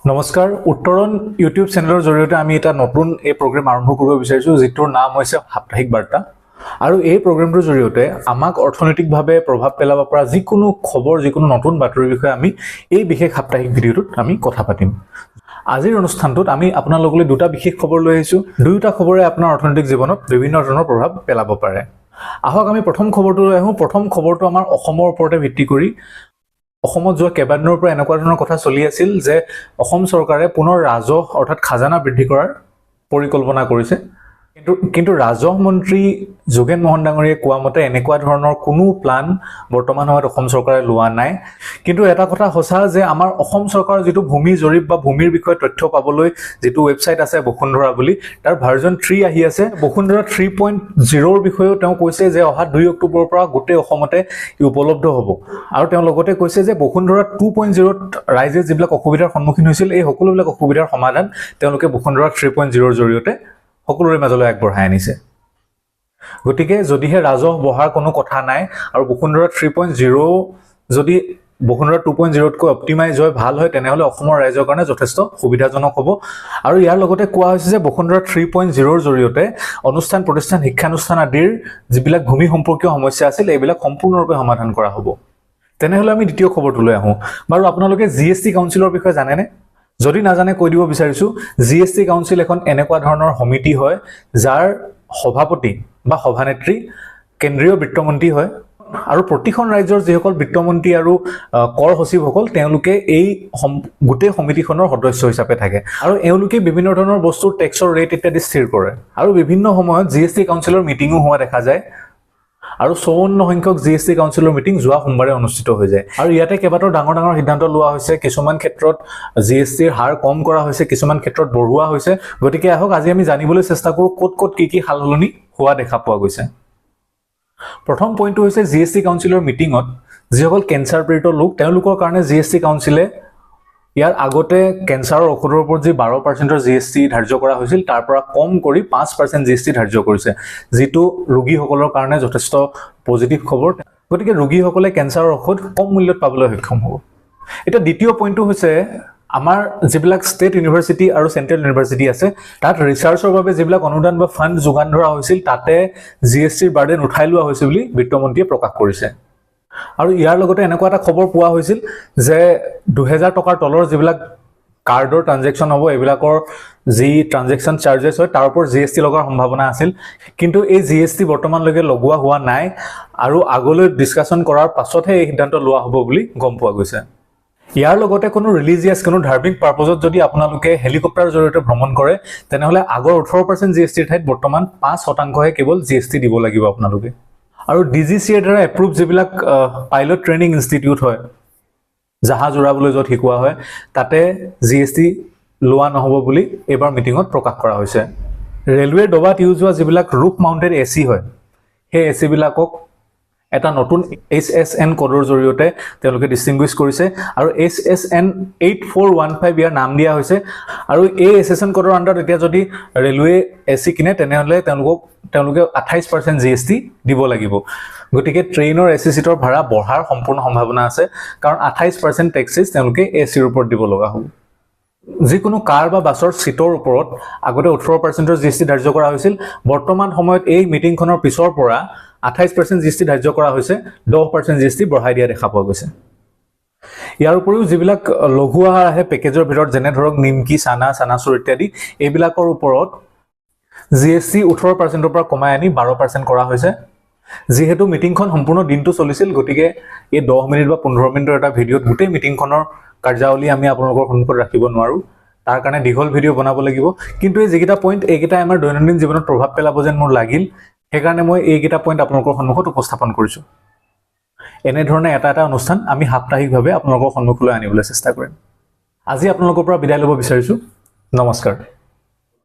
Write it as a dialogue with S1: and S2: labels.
S1: নমস্কাৰ, উত্তৰণ ইউটিউব চেনেলৰ জৰিয়তে আমি এটা নতুন এই প্ৰগ্ৰেম আৰম্ভ কৰিব বিচাৰিছোঁ, যিটোৰ নাম হৈছে সাপ্তাহিক বাৰ্তা। আৰু এই প্ৰগ্ৰেমটোৰ জৰিয়তে আমাক অৰ্থনৈতিকভাৱে প্ৰভাৱ পেলাব পৰা যিকোনো খবৰ, যিকোনো নতুন বাতৰিৰ বিষয়ে আমি এই বিশেষ সাপ্তাহিক ভিডিঅ'টোত আমি কথা পাতিম। আজিৰ অনুষ্ঠানটোত আমি আপোনালোকলৈ দুটা বিশেষ খবৰ লৈ আহিছোঁ। দুয়োটা খবৰে আপোনাৰ অৰ্থনৈতিক জীৱনত বিভিন্ন ধৰণৰ প্ৰভাৱ পেলাব পাৰে। আহক, আমি প্ৰথম খবৰটোলৈ আহোঁ। প্ৰথম খবৰটো আমাৰ অসমৰ ওপৰতে ভিত্তি কৰি। অসমত যোৱা কেইবাদিনৰ পৰা এনেকুৱা ধৰণৰ কথা চলি আছিল যে অসম চৰকাৰে পুনৰ ৰাজহ অৰ্থাৎ খাজানা বৃদ্ধি কৰাৰ পৰিকল্পনা কৰিছে। কিন্তু ৰাজহ মন্ত্ৰী যোগেন মহন ডাঙৰীয়াই কোৱা মতে এনেকুৱা ধৰণৰ কোনো প্লান বৰ্তমান সময়ত অসম চৰকাৰে লোৱা নাই। কিন্তু এটা কথা সঁচা যে আমাৰ অসম চৰকাৰৰ যিটো ভূমি জৰীপ বা ভূমিৰ বিষয়ে তথ্য পাবলৈ যিটো ৱেবছাইট আছে বসুন্ধৰা বুলি, তাৰ ভাৰ্জন 3 আহি আছে। বসুন্ধৰা 3.0ৰ বিষয়েও তেওঁ কৈছে যে অহা 2 অক্টোবৰৰ পৰা গোটেই অসমতে ই উপলব্ধ হ'ব। আৰু তেওঁ লগতে কৈছে যে বসুন্ধৰা 2.0ত ৰাইজে যিবিলাক অসুবিধাৰ সন্মুখীন হৈছিল, এই সকলোবিলাক অসুবিধাৰ সমাধান তেওঁলোকে বসুন্ধৰা 3.0ৰ জৰিয়তে সকলোৰে মাজলৈ আগবঢ়াই আনিছে। গতিকে যদিহে ৰাজহ বঢ়াৰ কোনো কথা নাই আৰু বসুন্ধৰা 3.0 যদি বসুন্ধৰা 2.0তকৈ অপ্টিমাইজ হয়, ভাল হয়, তেনেহ'লে অসমৰ ৰাইজৰ কাৰণে যথেষ্ট সুবিধাজনক হ'ব। আৰু ইয়াৰ লগতে কোৱা হৈছে যে বসুন্ধৰা 3.0ৰ জৰিয়তে অনুষ্ঠান প্ৰতিষ্ঠান, শিক্ষানুষ্ঠান আদিৰ যিবিলাক ভূমি সম্পৰ্কীয় সমস্যা আছিল, এইবিলাক সম্পূৰ্ণৰূপে সমাধান কৰা হ'ব। তেনেহ'লে আমি দ্বিতীয় খবৰটোলৈ আহোঁ। বাৰু, আপোনালোকে জিএছটি কাউন্সিলৰ বিষয়ে জানেনে? যদি নাজানে কৈ দিব বিচাৰিছোঁ, জিএছটি কাউন্সিল এখন এনেকুৱা ধৰণৰ সমিতি হয় যাৰ সভাপতি বা সভানেত্ৰী কেন্দ্ৰীয় বিত্তমন্ত্ৰী হয় আৰু প্ৰতিখন ৰাজ্যৰ যিসকল বিত্তমন্ত্ৰী আৰু কৰ সচিবসকল, তেওঁলোকে এই গোটেই সমিতিখনৰ সদস্য হিচাপে থাকে আৰু এওঁলোকে বিভিন্ন ধৰণৰ বস্তুৰ টেক্সৰ ৰেট ইত্যাদি স্থিৰ কৰে। আৰু বিভিন্ন সময়ত জিএছটি কাউন্সিলৰ মিটিঙো হোৱা দেখা যায় আৰু 54 সংখ্যক জিএছটি কাউন্সিলৰ মিটিং যোৱা সোমবাৰে অনুষ্ঠিত হৈ যায়। আৰু ইয়াতে কেইবাটাও ডাঙৰ ডাঙৰ সিদ্ধান্ত লোৱা হৈছে। কিছুমান ক্ষেত্ৰত জিএছটিৰ হাৰ কম কৰা হৈছে, কিছুমান ক্ষেত্ৰত বঢ়োৱা হৈছে। গতিকে আহক, আজি আমি জানিবলৈ চেষ্টা কৰোঁ ক'ত ক'ত কি কি সাল সলনি হোৱা দেখা পোৱা গৈছে। প্ৰথম পইণ্টটো হৈছে জিএছটি কাউন্সিলৰ মিটিঙত যিসকল কেঞ্চাৰ পীড়িত লোক, তেওঁলোকৰ কাৰণে জিএছটি কাউন্সিলে ইয়াৰ আগতে কেঞ্চাৰৰ ঔষধৰ ওপৰত যি 12 পাৰ্চেণ্টৰ জিএছটি ধাৰ্য কৰা হৈছিল, তাৰ পৰা কম কৰি 5% জিএছটি ধাৰ্য কৰিছে, যিটো ৰোগীসকলৰ কাৰণে যথেষ্ট পজিটিভ খবৰ। গতিকে ৰোগীসকলে কেঞ্চাৰৰ ঔষধ কম মূল্যত পাবলৈ সক্ষম হ'ব। এতিয়া দ্বিতীয় পইণ্টটো হৈছে আমাৰ যিবিলাক ষ্টেট ইউনিভাৰ্চিটি আৰু চেণ্ট্ৰেল ইউনিভাৰ্চিটি আছে, তাত ৰিচাৰ্চৰ বাবে যিবিলাক অনুদান বা ফাণ্ড যোগান ধৰা হৈছিল, তাতে জিএছটিৰ বাৰ্ডেন উঠাই লোৱা হৈছে বুলি বিত্তমন্ত্ৰীয়ে প্ৰকাশ কৰিছে। আৰু ইয়াৰ লগতে এনেকুৱা এটা খবৰ পোৱা হৈছিল যে 2000 টকাৰ তলৰ যিবিলাক কাৰ্ডৰ ট্ৰানজেকশ্যন হ'ব, এইবিলাকৰ যি ট্ৰানজেকশ্যন চাৰ্জেছ হয়, তাৰ ওপৰত জিএছটি লগাৰ সম্ভাৱনা আছিল। কিন্তু এই জিএছটি বৰ্তমানলৈকে লগোৱা হোৱা নাই আৰু আগলৈ ডিছকাশ্যন কৰাৰ পাছতহে এই সিদ্ধান্ত লোৱা হ'ব বুলি গম পোৱা গৈছে। ইয়াৰ লগতে কোনো ৰিলিজিয়াছ, কোনো ধাৰ্মিক পাৰ্পজত যদি আপোনালোকে হেলিকপ্টাৰৰ জৰিয়তে ভ্ৰমণ কৰে, তেনেহ'লে আগৰ 18% জিএছটিৰ ঠাইত বৰ্তমান 5 শতাংশহে কেৱল জিএছটি দিব লাগিব আপোনালোকে। আৰু ডিজিচিএৰ দ্বাৰা এপ্ৰুভ যিবিলাক পাইলট ট্ৰেইনিং ইনষ্টিটিউট হয়, জাহাজ উৰাবলৈ য'ত শিকোৱা হয়, তাতে জিএছটি লোৱা নহ'ব বুলি এইবাৰ মিটিঙত প্ৰকাশ কৰা হৈছে। ৰেলৱেৰ ডবাত ইউজ হোৱা যিবিলাক ৰুফ মাউণ্টেড এচি হয়, সেই এচিবিলাকক এটা নতুন এইচএছএন কোডৰ জৰিয়তে তেওঁলোকে ডিষ্টিংগুইছ কৰিছে আৰু এইচএছএন 8415 ইয়াৰ নাম দিয়া হৈছে। আৰু এই এইচএছএন কোডৰ আণ্ডাৰত এতিয়া যদি ৰেলৱে এচি কিনে, তেনেহ'লে তেওঁলোকে 28% জিএছটি দিব লাগিব। গতিকে ট্ৰেইনৰ এচি চিটৰ ভাড়া বঢ়াৰ সম্পূৰ্ণ সম্ভাৱনা আছে, কাৰণ 28% টেক্সেছ তেওঁলোকে এচিৰ ওপৰত দিব লগা হ'ব। যিকোনো কাৰ বা বাছৰ চিটৰ ওপৰত আগতে 18 পাৰ্চেণ্টৰ জিএছটি ধাৰ্য কৰা হৈছিল। বৰ্তমান সময়ত এই মিটিংখনৰ পিছৰ পৰা 28% জিএছটি ধাৰ্য কৰা হৈছে, 10% জিএছটি বঢ়াই দিয়া দেখা পোৱা গৈছে। ইয়াৰ উপৰিও যিবিলাক লঘু আহাৰ আহে পেকেজৰ ভিতৰত, যেনে ধৰক নিমকি, চানা, চানাচুৰ ইত্যাদি, এইবিলাকৰ ওপৰত জিএছটি 18 পাৰ্চেণ্টৰ পৰা কমাই আনি 12% কৰা হৈছে। যিহেতু মিটিংখন সম্পূৰ্ণ দিনটো চলিছিল, গতিকে এই 10 মিনিট বা 15 মিনিটৰ এটা ভিডিঅ'ত গোটেই মিটিংখনৰ কাৰ্যাৱলী আমি আপোনালোকৰ সন্মুখত ৰাখিব নোৱাৰোঁ। তাৰ কাৰণে দীঘল ভিডিঅ' বনাব লাগিব। কিন্তু এই যিকেইটা পইণ্ট, এইকেইটাই আমাৰ দৈনন্দিন জীৱনত প্ৰভাৱ পেলাব যেন মোৰ লাগিল। সেইকাৰণে মই এইকেইটা পইণ্ট আপোনালোকৰ সন্মুখত উপস্থাপন কৰিছোঁ। এনেধৰণে এটা এটা অনুষ্ঠান আমি সাপ্তাহিকভাৱে আপোনালোকৰ সন্মুখলৈ আনিবলৈ চেষ্টা কৰিম। আজি আপোনালোকৰ পৰা বিদায় ল'ব বিচাৰিছোঁ। নমস্কাৰ।